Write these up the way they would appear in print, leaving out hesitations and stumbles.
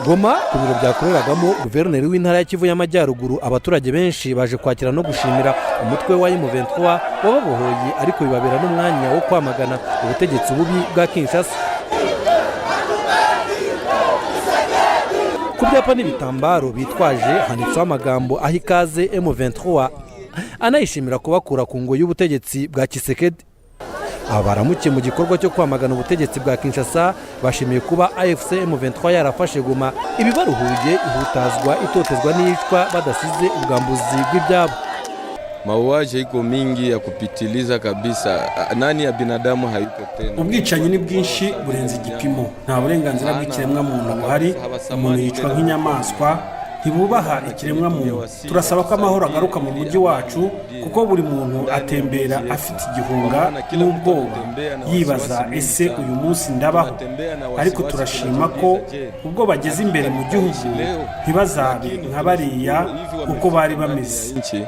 Goma, ku biro byakoreragamo guverineri w'intara ya Kivu y'Amajyaruguru, abaturage benshi baje kwakira no gushimira umutwe wa M23 wababohoye, ariko bibabera n'umwanya wo kwamagana ubutegetsi bubi bwa Kinshasa. Ku byapa n'ibitambaro bitwaje handitseho amagambo aha ikaze M23, anayishimira kubakura ku ngoyi y'ubutegetsi bwa Tshisekedi. Aba baramukiye mu gikorwa cyo kwamagana ubutegetsi bwa Kinshasa bashimiye kuba AFC M23 yarafashe Goma, ibibaruhuye ihutazwa, itotezwa n'iyicwa, badasize ubwambuzi bw'ibyabo. Mauaji iko mingi ya kupitiliza kabisa, nani ya binadamu hayuko tena. Ubwicanyi ni bwinshi burenze igipimo, nta burenganzira bw'ikiremwamuntu buhari, umuntu yicwa nk'inyamaswa, ntibubaha ikiremwamuntu. Turasaba ko amahoro agaruka mu mujyi wacu, kuko buri muntu atembera afite igihunga n'ubwoba, yibaza: "Ese uyu munsi ndabaho?" Ariko turashima ko ubwo bageze imbere mu gihugu, ntibazabe nka bariya uko bari bameze. Nchi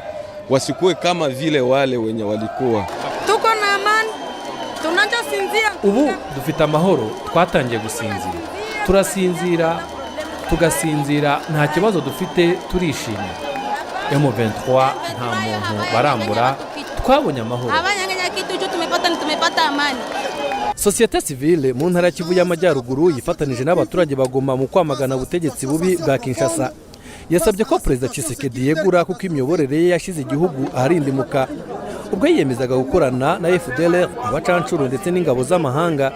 wasikuwe kama vile wale wenye walikuwa. Tuko na amani, tunachosinzia. Ubu dufite amahoro, twatangiye gusinzira, turasinzira, tugasinzira, nta kibazo dufite, turishimye. M23 nta muntu barambura, twabonye amahoro. Abanyanganya kitu hicho tumepata ni tumepata amani. Sosiyete sivile mu ntara ya Kivu y'Amajyaruguru yifatanije n'abaturage ba Goma mu kwamagana ubutegetsi bubi bwa Kinshasa. Yasabye ko Perezida Tshisekedi yegura, kuko imiyoborere ye yashyize igihugu aharindimuka, ubwo yiyemezaga gukorana na FDLR, abacancuro ndetse n'ingabo z'amahanga.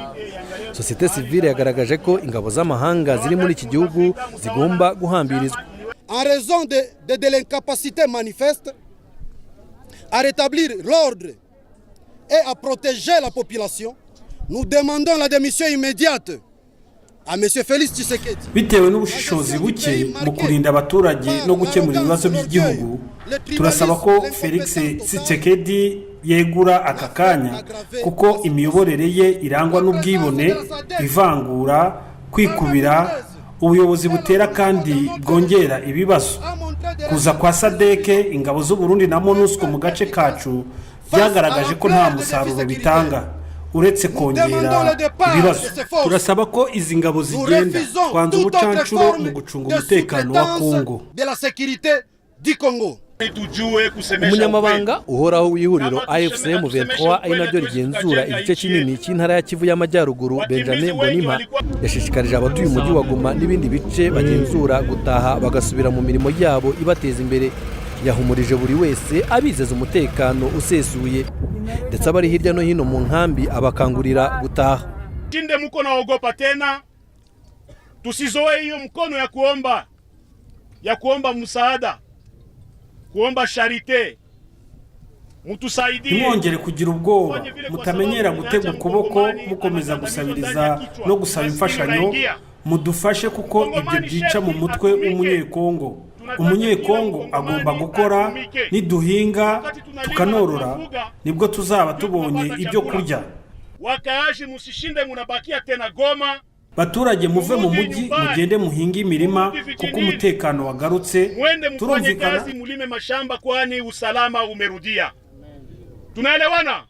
Sosiyete sivile yagaragaje ko ingabo z'amahanga ziri muri iki gihugu zigomba guhambirizwa. En raison de l'incapacité manifeste à rétablir l'ordre et à protéger la population, nous demandons la démission immédiate à M. Félix Tshisekedi. Bitewe n'ubushishozi buke mu kurinda abaturage no gukemura ibibazo by'igihugu, turasaba ko Felix Tshisekedi yegura aka kanya, kuko imiyoborere ye irangwa n'ubwibone, ivangura, kwikubira, ubuyobozi butera kandi bwongera ibibazo. Kuza kwa SADC, ingabo z'u Burundi na MONUSCO mu gace kacu byagaragaje ko nta musaruro bitanga uretse kongera ibibazo. Turasaba ko izi ngabo zigenda. Twanze ubucancuro mu gucunga umutekano wa Kongo. De la sécurité du Congo. Umunyamabanga uhoraho w'ihuriro AFC M23, ari naryo rigenzura igice kinini cy'intara ya Kivu y'Amajyaruguru, Benjamin Mbonimpa, yashishikarije abatuye umujyi wa Goma n'ibindi bice bagenzura gutaha bagasubira mu mirimo yabo ibateza imbere. Yahumurije buri wese, abizeza umutekano usesuye, ndetse abari hirya no hino mu nkambi abakangurira gutaha. Shinde muko naogopa tena, tusizoe hiyo mkono ya kuomba msaada, kuomba charité, mutusaidie. Ntimwongere kugira ubwoba, mutamenyera gutega ukuboko mukomeza gusabiriza no gusaba imfashanyo. Mudufashe, kuko ibyo byica mu mutwe w'Umunyekongo. Umunyekongo agomba gukora. Niduhinga tukanorora, nibwo tuzaba tubonye ibyo kurya. Wakaaji, musishinde munabakia tena Goma. Baturage, muve mu mujyi, mugende muhinge imirima, kuko umutekano wagarutse. Mwende mfanye Turumvikana? kazi, mulime mashamba, kwani usalama umerudia. Tunaelewana?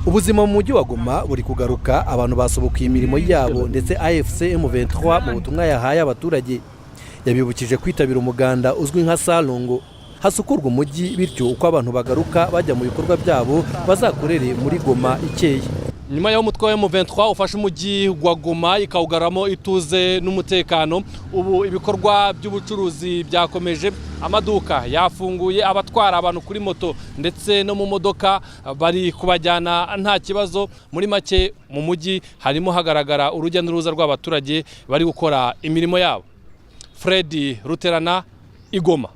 Ubuzima mu mujyi wa Goma buri kugaruka, abantu basubukuye imirimo yabo, ndetse AFC M23 mu butumwa yahaye abaturage yabibukije kwitabira umuganda uzwi nka Salongo, hasukurwa umujyi, bityo uko abantu bagaruka bajya mu bikorwa byabo, bazakorere muri Goma ikeye. Nyuma y'aho umutwe wa M23 ufashe umujyi wa Goma ikawugaramo ituze n'umutekano, ubu ibikorwa by'ubucuruzi byakomeje, amaduka yafunguye, abatwara abantu kuri moto ndetse no mu modoka bari kubajyana nta kibazo. Muri make, mu mujyi harimo hagaragara urujya n'uruza rw'abaturage bari gukora imirimo yabo. Fred Ruterana, i Goma.